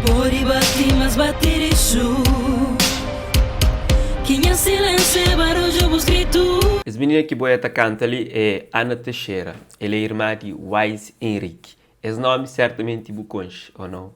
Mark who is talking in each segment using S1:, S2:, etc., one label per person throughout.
S1: Pode bati mas bati rixu Ki nha silensiu é barudju bus gritu.
S2: Es minina ki bo ta kanta li é Ana Teixeira. El é irmã di Wise Henrique. Es nomi sertamenti bu konxe, ô nau?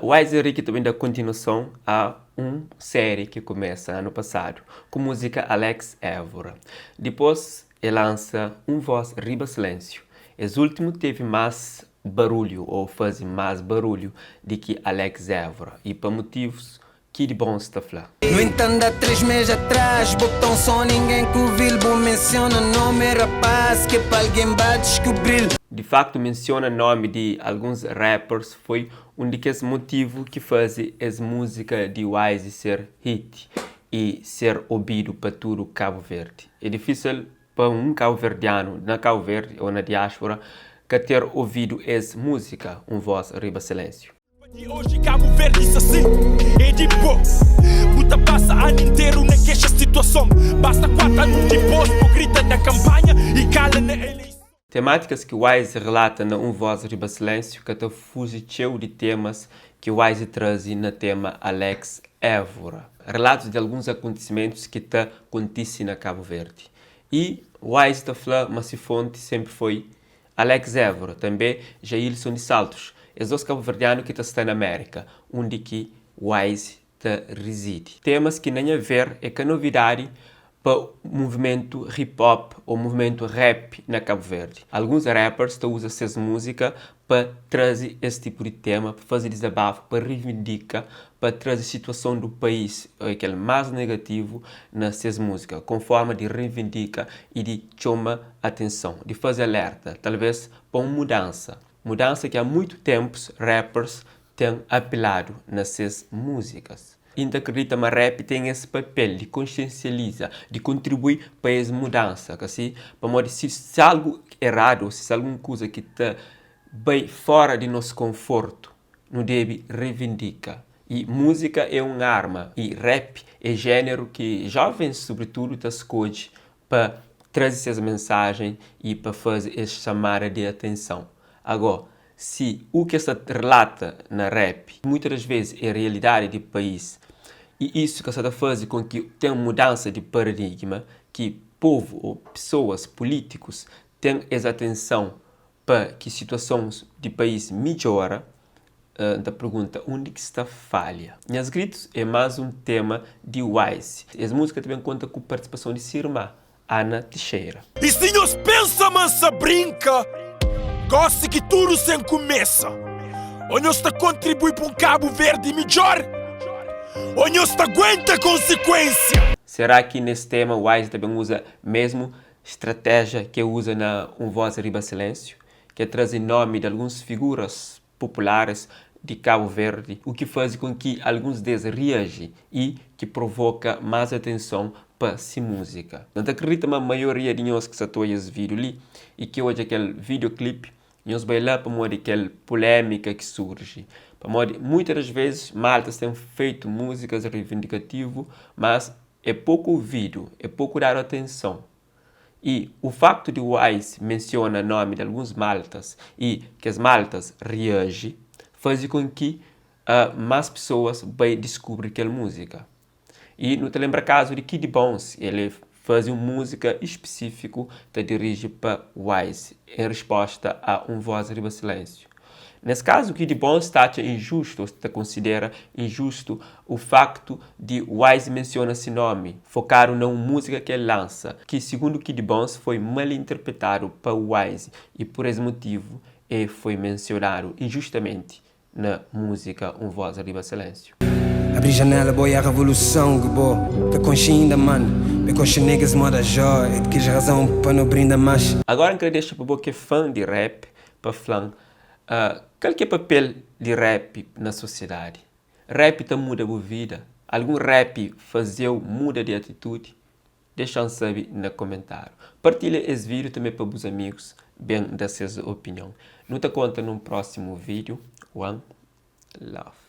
S2: Wise Henrique ta ben da kontinuason a un série ki kumesa anu pasadu ku múzika Alex Évora. Dipôs el lansa Un Voz Riba Silénsiu. Es últimu tevi más barulhu ô faze más barulhu di ki Alex Évora y pa motivus ki di bons ta fla.
S3: No entanto há 3 mês atrás Botão só ninguém que ouvi-l Bo menciona nome rapaz Que pa alguém ba descobri-l.
S2: Di facto menciona nomi di alguns rappers foi un di kes motivu ki faze es musica di Wise ser hit y ser obidu pa tudu Cabo Verde. É dificil pa un cabo-verdiano na Cabo Verde ou na diaspora ka ter ovidu es musica Un Voz Riba Silencio.
S4: Di oji Kabu Verdi sta si é di bo Bu ta pasa anu interu na kexa situason Basta 4 anu dipos bo grita na kanpanha i kala na eleison.
S2: Temátikas ki Wise relata na Un Voz Riba Silénsiu ka ta fuji txeu di temas ki Wise traze na tema Alex Évora. Relatus di alguns akontisimentus ki ta kontise na Kabu Verdi. I Wise ta fla ma si fonti senpri foi Alex Évora, tanbê Jailson di Saltus, es dos kabuverdianu ki ta sta na Mérika, undi ki Wise ta rizidi. Temas ki na nha ver é ka novidadi pa muvimentu hip hop ô muvimentu rap na Kabu Verdi. Alguns rappers ta uza ses múzika pa traze es tipu di tema, pa faze dizabafu, pa rivindika, pa traze situason du país, kel más negativu, na ses múzika, kon forma di rivindika y di txoma atenson, di faze alerta, talvês pa un mudansa. Mudansa ki há muitu ténpus rappers ten apeladu na ses múzikas. I N ta kridita ma rap ten es papel di konsiensializa, di kontribui pa es mudansa, ka si? Pamodi si si algu eradu ô si si algun kuza ki ta bai fora di nos konfortu, nu debe revindika. I múzika é un arma i rap é jéneru ki jovens, sobritudu, ta skodje pa traze ses mensajen i pa faze es xamada di atenson. Agó, si u ke sta relata na rap muitas das vezes é realidadi di país i isu ka sta ta faze kon ki ten mudansa di paradigma ki povu ô pesoas, pulítikus ten es atenson pa ki situasons di país midjora, N ta pergunta undi ki sta falha. Nhas gritus é más un tema di Wise. Es múzika ta ben konta ku partisipason di si irmá, Ana Tixeira.
S4: I si nhos pensa ma N sa brinka, gosi ki tudu sen kumesa, ô nhos ta kontribui pa un Kabu Verdi midjor, ô nhos ta guenta konsikuensia.
S2: Será ki nes tema Wise ta ben uza mesmu stratéjia ki el uza na Un Voz Riba Silénsiu, ki é traze nomi di alguns figuras populares di Kabu Verdi, u ki faze kon ki alguns des riaji i ki provoka más atenson pa si múzika. N ta kridita ma maioria di nhos ki sa ta odja es vídiu li i ki odja kel vídioclip, nhos bai la pamodi kel pulémika ki surji. Pamodi muitas das vezes maltas ten feitu múzikas reivindikativu, mas é poku ovidu, é poku dadu atenson. I o faktu di Wise mensiona nomi di alguns maltas i kes maltas riaji, faze kon ki más pesoas bai diskubri kel múzika. I nu ta lenbra kazu di Kid Bones, el faze un múzika ispesífiku ta diriji pa Wise en risposta a Un Voz Riba Silénsiu. Nes kazu, Kid Bones ta atxa injustu, ô ta konsidera injustu, o faktu di Wise mensiona si nomi, fokadu na un múzika ki el lansa, ki sigundu Kid Bones foi mal interpretadu pa Wise i pur es motivu e foi mensionadu injustamenti na múzika Un Voz Riba Silénsiu.
S3: Abri janela bo e a revolução que bo ka konxe inda man Me konxe niggas moda jó é de kis razão pa no brinda mas.
S2: Agora N kre dexa pa bo ki é fã di rap pa fla-m kal ki é papel di rap na sosiedadi? Rap ta muda bu vida? Algun rap faze-u muda di atitudi? Dexa-m sabe na komentáriu. Partilha es vídiu tanbê pa bus amigus ben da ses opinion. Nu ta konta nun prósimu vídiu. One love.